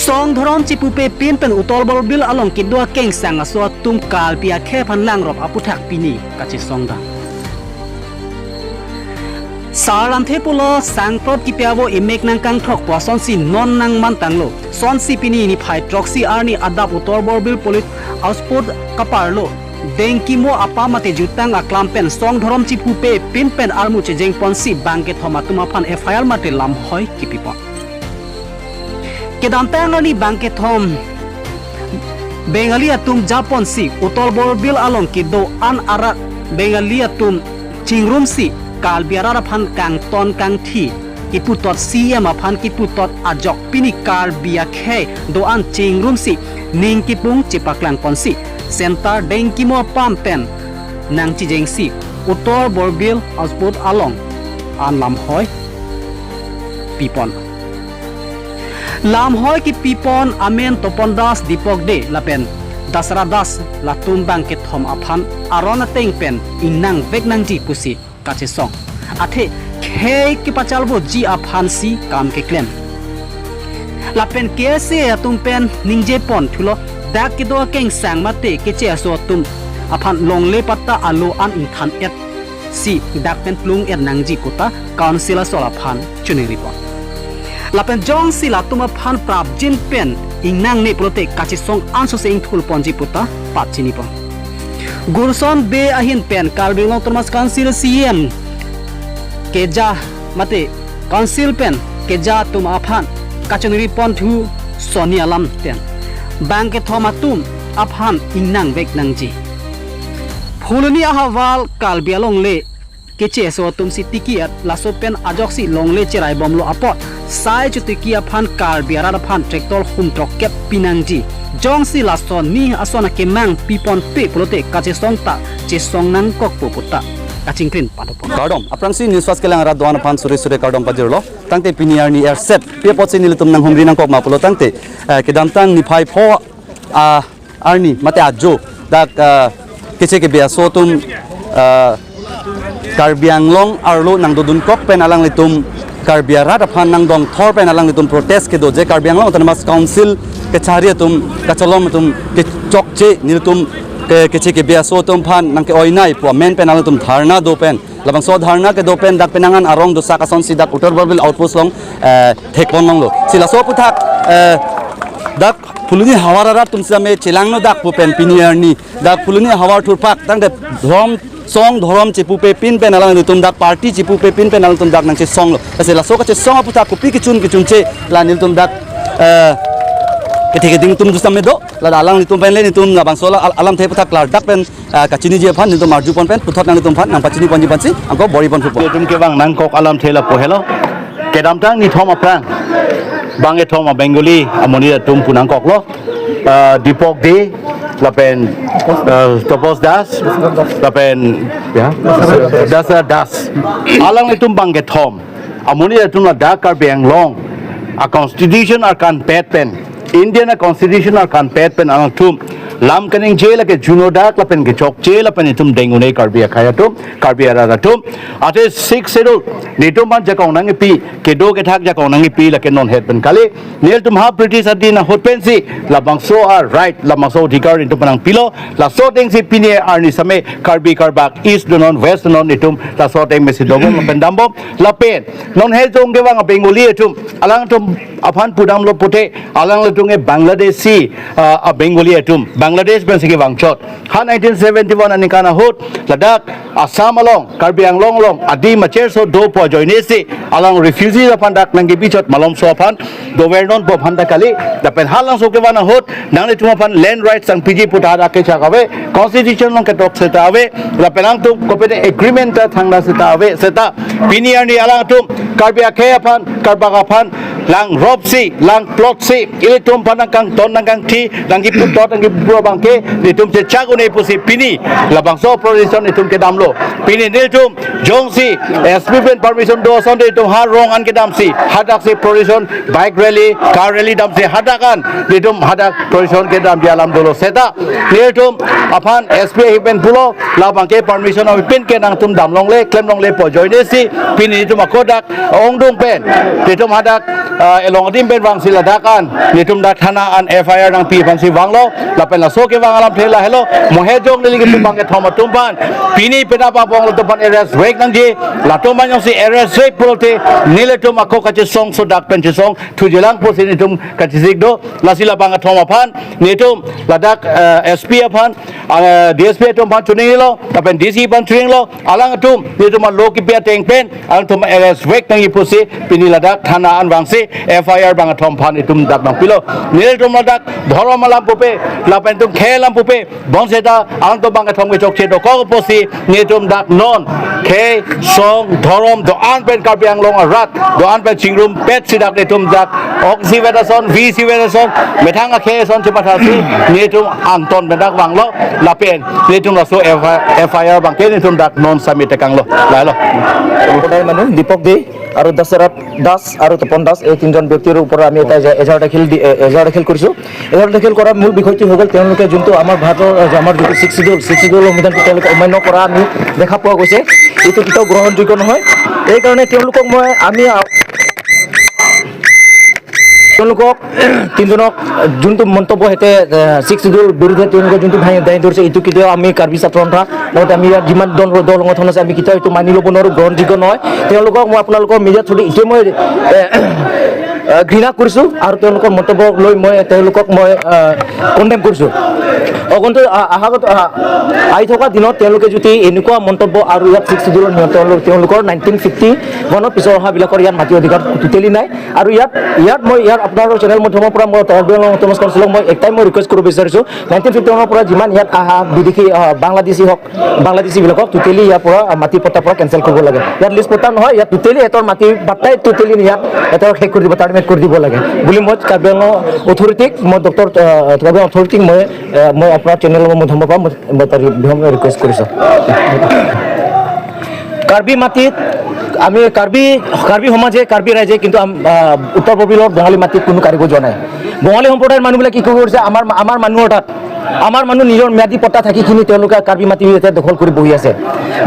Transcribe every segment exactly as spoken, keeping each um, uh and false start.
Song dhorom chipupe pin pen Uttor Borbil along kedo akengsang aso atum Karbi akhei aphan langrop aputhak pini kachesongdam. Sar lamthe pulo sangkrot kipi avo imek nangkangthrok pu asonsi non nangmantanglo. Sonsi pini niphai throksi arni adap Uttor Borbil Police Outpost kaparlo Dengkimo apam mate jutang aklam pen song dhorom chipupe pin pen armu chejengponsi bangkethom atum aphan F I R mate lamhoi kipipon. Kedamtang arni bangkethom Bengali atum japonsi Uttor Borbil along kedo an arat Bengali atum chingrumsi Karbi arat aphan kangton kangthi kiputot C M aphan kiputot ajok pini Karbi akhei do-an chingrumsi ning kipung chepaklangponsi Center Dengkimo apam pen nangchejengsi Uttor Borbil Outpost along an lamhoi pipon. Lamhoi kipipon amen Topon Das, Dipok De lapen Dasra Das latum bangkethom aphan aron ateng pen ingnang vek nangji pusi kachesong. Athe khei kepachalvoji aphansi kam keklem. Lapen K S A atum pen ningjeponthulo dak kedo akengsang mate keche aso atum aphan longle patta alo an ingthan-et si dak pen plung-et nangji puta Council asol aphan chiningripon. Lapen jongsi latum aphan prapjin pen ingnangne pulote kachesong ansose ingthulponji puta pachinipon. Gurson Bey ahin pen Karbi Anglong Autonomous Council C M keja mate Council pen keja atum aphan kachonriponthu sonni alam pen bangkethom atum aphan ingnang vek nangji. Phuloni ahavar Karbi alongle keche aso atumsi tiki-et laso pen ajoksi longle cheraibomlo apot sai chotiki aphan Karbi arat aphan tractor hum throkkep pinangji. Jongsi lason ni ason akemang piponpe pulote kachesong ta chesong nangkokpo puta kachingkrin padopon. Kardom, aphrangsi News First kelang arat do-an aphan suri suri kardom pajirlo. Tangte pini arni erset pi apotsi nelitum nanghumri nangkok ma pulo tangte, eh, kedamtang niphai pho, ah, arni mate ajo dak, ah, keche kebe aso atum, ah, Karbi Anglong arlo nangdodunkok pen alanglitum Karbi arat aphan nangdongthor pen alanglitum protest kedoje Karbi Anglong Autonomous Council kachari atum kacholom atum kechokche nelitum ke, keche kebe aso atum aphan nangke-oinai pu amen pen alanglitum dharna do pen labangso dharna kedo pen dak penang an arong dosak asonsi dak Uttor Borbil Outpost along, eh, thekponlonglo. Si laso aputhak, eh, dak Phuloni havar arat atum sitame chelangno dak pu pen pini arni dak Phuloni havar thurphak tangte dhorom song dhorom chipupe pin pen alanglitum dak party chipupe pin pen alanglitum dak nangchesonglo. Lasi laso kachesong aputhak kopi kechun kechunche la nelitum dak, eh, kethe keding atum do sitame do. La alanglitum pen le nelitum labangso la al-, alamthe aputhak klardak pen, ah, kachiniji aphan nelitum arjupon pen puthot nanglitum aphan nangpachiniponji aphansi angko bor-iponthupo. Nelitum kevang nangkok alamthe lapu helo. Kedamtang nithom aphrang bangkethom a-Bengali amonit atum pu nangkoklo. Ah, Dipok De lapen, ah, Topos Das lapen, ya, Dasra Das. Alanglitum bangkethom amonit atum ladak Karbi Anglong a-constitution arkanpet pen, Indian a-constitution arkanpet pen alangtum lam kaningje lake juno dak lapen kechokche lapen itum deng-un-e Karbi akhei atum, Karbi arat atum. Athe Sixth Schedule nelitum aphan jakong nangkipi, kedo kethak jakong nangkipi lake non het pen kali. Nelitum ha British adin ahut pensi labangso a-right, labangso adhikar nelitum aphan nangpilo. Laso atengsi pini arni sitame Karbi Karbak East donon, West donon, nelitum laso ateng mesi dobom lapen dambom. Lapen non he jong kevang a-Bengali atum, alangtum aphan pudamlo pute, alanglitum ke Bangladeshi, ah, a-Bengali atum, Bangladesh pensi kevangchot. Ha nineteen seventy-one aningkan ahut ladak Assam along, Karbi Anglong along adim acherso do pu ajoinesi alang refugee aphan dak nangkebichot malomso aphan dovernon pu aphan dak kali. Lapen halabangso kevang ahut nanglitum aphan land rights nangpiji puta dak kechak ave, constitution along ketok seta ave, lapen alangtum kopete agreement ta thangta seta ave, seta pini arni alangtum Karbi akhei aphan, Karbak aphan langropsi, langplotsi, ilitum aphan nangkangton nangkangthi, nangkiputot nangkipu abangke netum chechak un-e pusi pini labangso procession netum kedamlo. Pini netum jongsi S P pen permission do asonte netum ha rong an kedamsi hadaksi procession, bike rally, car rally damsi hadak an netum hadak procession kedamji alam dolo. Seta netum aphan S P ahin pen pulo, labangke permission avepin ke nangtum damlongle, klemlongle pu ajoinesi pini netum ako dak ongdung pen netum hadak, ah, along adim pen vangsi ladak an netum dak thana an F I R nangpi aphansi vanglo. Lapen laso kevang alamthe lahelo, mohe jong neli kitu bang kethom atum aphan, pini penap abang latum aphan arrest vek nangji. Latum aphan jongsi arrest vek pulote nelitum ako kachesong sodak pen chesong thujilang pusi netum kachesik do. Lasi labang kethom aphan netum ladak, eh, S P aphan, eh, D S P atum aphan choninglo, lapen D C aphan choninglo, alangtum netum alo kipi ateng pen alangtum arrest vek nangji pusi pini ladak thana an vangsi F I R bang kethom aphan netum dak nangpilo. Netum ladak dhorom alam pupe, lapen netum khei alam pupe, bonseta alangtum bang kethom kechokche dokok pusi netum dak non khei, song, dhorom do-an pen Karbi Anglong arat do-an pen chingrumpetsi dak netum dak ok isivet ason, vi isivet ason, methang akhei ason chemathasi netum anton pen dak vanglo. Lapen netum laso F I R abangke netum dak non submit tekanglo. Lahelo. Reporter manu Dipok Dey আৰু দশৰথ দাস আৰু তপন দাস, এই তিনিজন ব্যক্তিৰ ওপৰত আমি এটা এজা-, এজাহাৰ দাখিল দি-, এ, এজাহাৰ দাখিল কৰিছো। এজাহাৰ দাখিল কৰাৰ মূল বিষয়টো হৈ গ'ল তেওঁলোকে যোনটো আমাৰ ভাৰতৰ, এ, আমাৰ যিটো ছিক্স শ্বিডিউল, ছিক্স শ্বিডিউল সংবিধানটো তেওঁলোকে অমান্য কৰা আমি দেখা পোৱা গৈছে। এইটো কেতিয়াও গ্ৰহণযোগ্য নহয়। এইকাৰণে তেওঁলোকক মই, আমি, আ, তেওঁলোকক তিনিজনক যোনটো মন্তব্য সিহঁতে, এ, ছিক্স শ্বিডিউল বিৰুদ্ধে তেওঁলোকে যোনটো দাঙি, দাঙি ধৰিছে, এইটো কেতিয়াও আমি কাৰ্বি ছাত্ৰ সন্থা, লগতে আমি ইয়াত যিমান দল, দল সংগঠন আছে, আমি কেতিয়াও এইটো মানি ল'ব নোৱাৰো, গ্ৰহণযোগ্য নহয়। তেওঁলোকক মই আপোনালোকৰ মিডিয়াৰ থ্ৰুদি এতিয়া মই, এ, এ, ঘৃণা কৰিছো আৰু তেওঁলোকৰ মন্তব্য লৈ মই তেওঁলোকক মই, এ, কণ্ডেম কৰিছো। অগন্তুক, আ, অহাগত, আ, আহি থকা দিনত তেওঁলোকে যদি এনেকুৱা মন্তব্য আৰু ইয়াত ছিক্স শ্বিডিউলৰ নিয়ম, তেওঁলোক, তেওঁলোকৰ নাইনটিন ফিফটি ওৱানৰ পিছৰ অহাবিলাকৰ ইয়াত মাটি অধিকাৰ টোটেলি নাই। আৰু ইয়াত, ইয়াত মই, ইয়াত আপোনাৰ চেনেল মাধ্যমৰ পৰা মই তৰফ অট'নমাছ কাউন্সিলক মই একটাই মই ৰিকুৱেষ্ট কৰিব বিচাৰিছো, নাইনটিন ফিফটি ওৱানৰ পৰা যিমান ইয়াত আহা বিদেশী, আহ, বাংলাদেশী হওক, বাংলাদেশীবিলাকক টোটেলি ইয়াৰ পৰা, আহ, মাটি পট্টাৰ পৰা কেঞ্চেল কৰিব লাগে। ইয়াত লিজ পট্টা নহয়, ইয়াত টোটেলি সিহঁতৰ মাটি বাট্টাই টোটেলি ইয়াত সিহঁতৰ শেষ কৰি দিব, টাৰ্মিনেট কৰি দিব লাগে বুলি মই কাৰ্বি আংলং অথৰিটিক, মই ডক্টৰ, আহ, কাৰ্বি আংলং অথৰিটিক মই, আহ, মই আপোনাৰ চেনেলৰ মাধ্যমৰ পৰা মই, মই তাৰ বিষয়ে মই ৰিকুৱেষ্ট কৰিছো। কাৰ্বি মাটিত আমি কাৰ্বি, কাৰ্বি সমাজে, কাৰ্বি ৰাইজে কিন্তু আম-, আহ, উত্তৰ পূৰ্বাঞ্চলৰ বঙালী মাটিত কোনো কাঢ়িব যোৱা নাই। বঙালী সম্প্ৰদায়ৰ মানুহবিলাক কি কৰিছে, আমাৰ, আমাৰ মানুহৰ তাত, আমাৰ মানুহ নিজৰ ম্যাদী পট্টা থাকিখিনি তেওঁলোকে কাৰ্বি মাটি ইয়াতে দখল কৰি বহি আছে।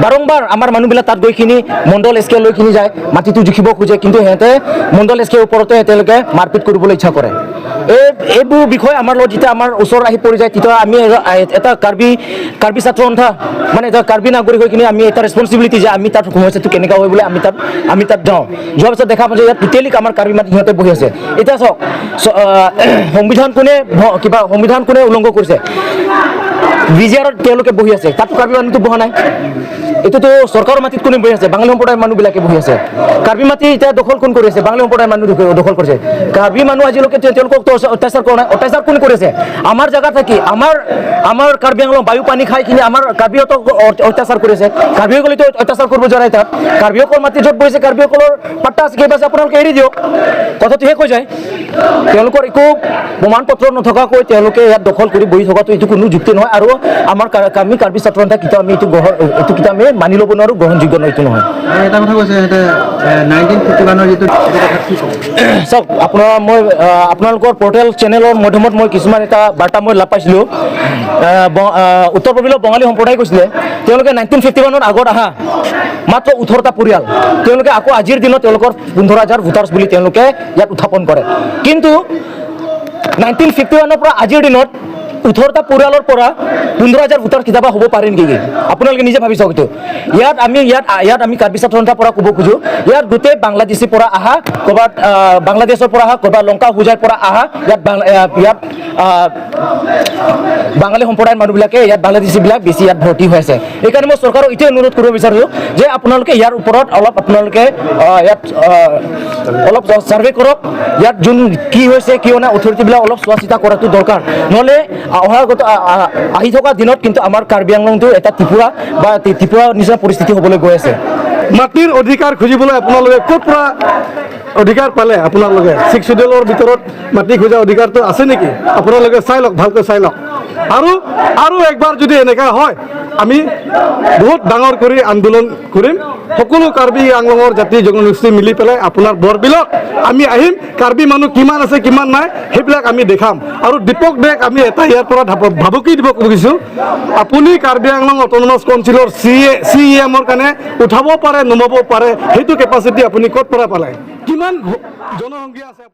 বাৰম্বাৰ আমাৰ মানুহবিলাক তাত গৈখিনি মণ্ডল এছ কে লৈখিনি যায়, মাটিটো জুখিব খোজে, কিন্তু সিহঁতে মণ্ডল এছ কেৰ ওপৰতে তেওঁলোকে মাৰপিট কৰিবলৈ ইচ্ছা কৰে। এই, এইবোৰ বিষয়ে আমাৰ লগত যেতিয়া আমাৰ ওচৰত আহি পৰি যায়, তেতিয়া আমি এটা, এটা কাৰ্বি, কাৰ্বি ছাত্ৰ সন্থা, মানে এটা কাৰ্বি নাগৰিক হৈ কিনে আমি এটা ৰেছপনচিবিলিটি যে আমি তাত সমস্যাটো কেনেকা হয় বুলি আমি তাত, আমি তাত যাওঁ। যোৱাৰ পিছত দেখা পাওঁ যে ইয়াত টোটেলি আমাৰ কাৰ্বি মাটি সিহঁতে বহি আছে। এতিয়া চাওক, চ-, আহ, সংবিধান কোনে ভ-, কিবা সংবিধান কোনে উলংঘন কৰিছে? ভি জি আৰত তেওঁলোকে বহি আছে, তাতো কাৰ্বি মানুহটো বহা নাই। এইটোতো চৰকাৰৰ মাটিত কোনে বহি আছে? বাঙালী সম্প্ৰদায়ৰ মানুহবিলাকে বহি আছে। কাৰ্বি মাটি এতিয়া দখল কোন কৰি আছে? বাঙালী সম্প্ৰদায়ৰ মানুহ দখল, দখল কৰিছে। কাৰ্বি মানুহ আজিলৈকে তেওঁ-, তেওঁলোকক তো অত্যাচাৰ কৰা নাই। অত্যাচাৰ কোন কৰিছে? আমাৰ জেগাত থাকি, আমাৰ, আমাৰ কাৰ্বি আংলং বায়ু পানী খাই কিনে আমাৰ কাৰ্বিসকলক অ-, অত্যাচাৰ কৰিছে। কাৰ্বিসকলেতো অত্যাচাৰ কৰিব যোৱা নাই তাত। কাৰ্বিসকল মাটি য'ত বহিছে, কাৰ্বিসকলৰ পাট্টা আছে, কিবা আছে, আপোনালোকে এৰি দিয়ক। কথাটো শেষ হৈ যায়। তেওঁলোকৰ একো প্ৰমাণ পত্ৰ নথকাকৈ তেওঁলোকে ইয়াত দখল কৰি বহি থকাটো এইটো কোনো যুক্তি নহয়। আৰু আমাৰ কা-, আমি কাৰ্বি ছাত্ৰ সন্থা কেতিয়াও আমি এইটো গ্ৰহণ, এইটো কেতিয়াও আমি মানি ল'ব নোৱাৰো, গ্ৰহণযোগ্য নহয়, এইটো নহয়। আৰু এটা কথা কৈছে, সিহঁতে, এ, নাইনটিন ফিফটি ওৱানৰ যিটো, এইটো কথা কি ক'ব? চাওক, আপোনাৰ মই, আহ, আপোনালোকৰ পৰ্টেল চেনেলৰ মাধ্যমত মই কিছুমান এটা বাৰ্তা মই লাভ পাইছিলোঁ। আহ, ব-, আহ, উত্তৰ পূৰ্বাঞ্চলৰ বঙালী সম্প্ৰদায়ে কৈছিলে, তেওঁলোকে নাইনটিন ফিফটি ওৱানৰ আগত আহা মাত্ৰ ওঠৰটা পৰিয়াল, তেওঁলোকে আকৌ আজিৰ দিনত তেওঁলোকৰ পোন্ধৰ হাজাৰ ভোটাৰ্ছ বুলি তেওঁলোকে ইয়াত উত্থাপন কৰে। কিন্তু নাইনটিন ফিফটি ওৱানৰ পৰা আজিৰ দিনত ওঠৰটা পৰিয়ালৰ পৰা পোন্ধৰ হাজাৰ ভোটাৰ কেতিয়াবা হ'ব পাৰে নেকি? আপোনালোকে নিজে ভাবি চাওক এইটো। ইয়াত আমি, ইয়াত, ইয়াত আমি কাৰ্বি ছাত্ৰ সন্থাৰ পৰা ক'ব খোজো, ইয়াত গোটেই বাংলাদেশীৰ পৰা আহা, ক'ৰবাত, আহ, বাংলাদেশৰ পৰা আহা, ক'ৰবাত লংকা হোজাইৰ পৰা আহা, ইয়াত বাং-, আহ, ইয়াত, আহ, বাঙালী সম্প্ৰদায়ৰ মানুহবিলাকে ইয়াত, বাংলাদেশীবিলাক বেছি ইয়াত ভৰ্তি হৈ আছে। এইকাৰণে মই চৰকাৰক এইটোৱে অনুৰোধ কৰিব বিচাৰোঁ যে আপোনালোকে ইয়াৰ ওপৰত অলপ আপোনালোকে, আহ, ইয়াত, আহ, অলপ ছাৰ্ভে কৰক। ইয়াত যোন কি হৈছে, কি হোৱা নাই, অথৰিটিবিলাক অলপ চোৱা চিতা কৰাটো দৰকাৰ। নহ'লে অহাগত, আ-, আ-, আহি থকা দিনত কিন্তু আমাৰ কাৰ্বি আংলংটো এটা ত্ৰিপুৰা বা ত্ৰি-, ত্ৰিপুৰাৰ নিচিনা পৰিস্থিতি হ'বলৈ গৈ আছে। মাটিৰ অধিকাৰ খুজিবলৈ আপোনালোকে ক'ৰ পৰা অধিকাৰ পালে? আপোনালোকে ছিক্স শ্বিডিউলৰ ভিতৰত মাটি খোজা অধিকাৰটো আছে নেকি? আপোনালোকে চাই লওক, ভালকৈ চাই লওক। আৰু আৰু একবাৰ যদি এনেকা হয়, আমি বহুত ডাঙৰ কৰি আন্দোলন কৰিম। সকলো কাৰ্বি আংলঙৰ জাতি জনগোষ্ঠী মিলি পেলাই আপোনাৰ বৰবিলত আমি আহিম। কাৰ্বি মানুহ কিমান আছে, কিমান নাই, সেইবিলাক আমি দেখাম। আৰু দীপক দেক আমি এটা ইয়াৰ পৰা ধাপ- ভাবুকি দিব খুজিছো, আপুনি কাৰ্বি আংলং অট'নমাছ কাউন্সিলৰ চি এ, চি ই এমৰ কাৰণে উঠাব পাৰে, নমাব পাৰে, সেইটো কেপাচিটি আপুনি ক'ত পৰা পালে? কিমান ভ- জনসংখ্যা আছে?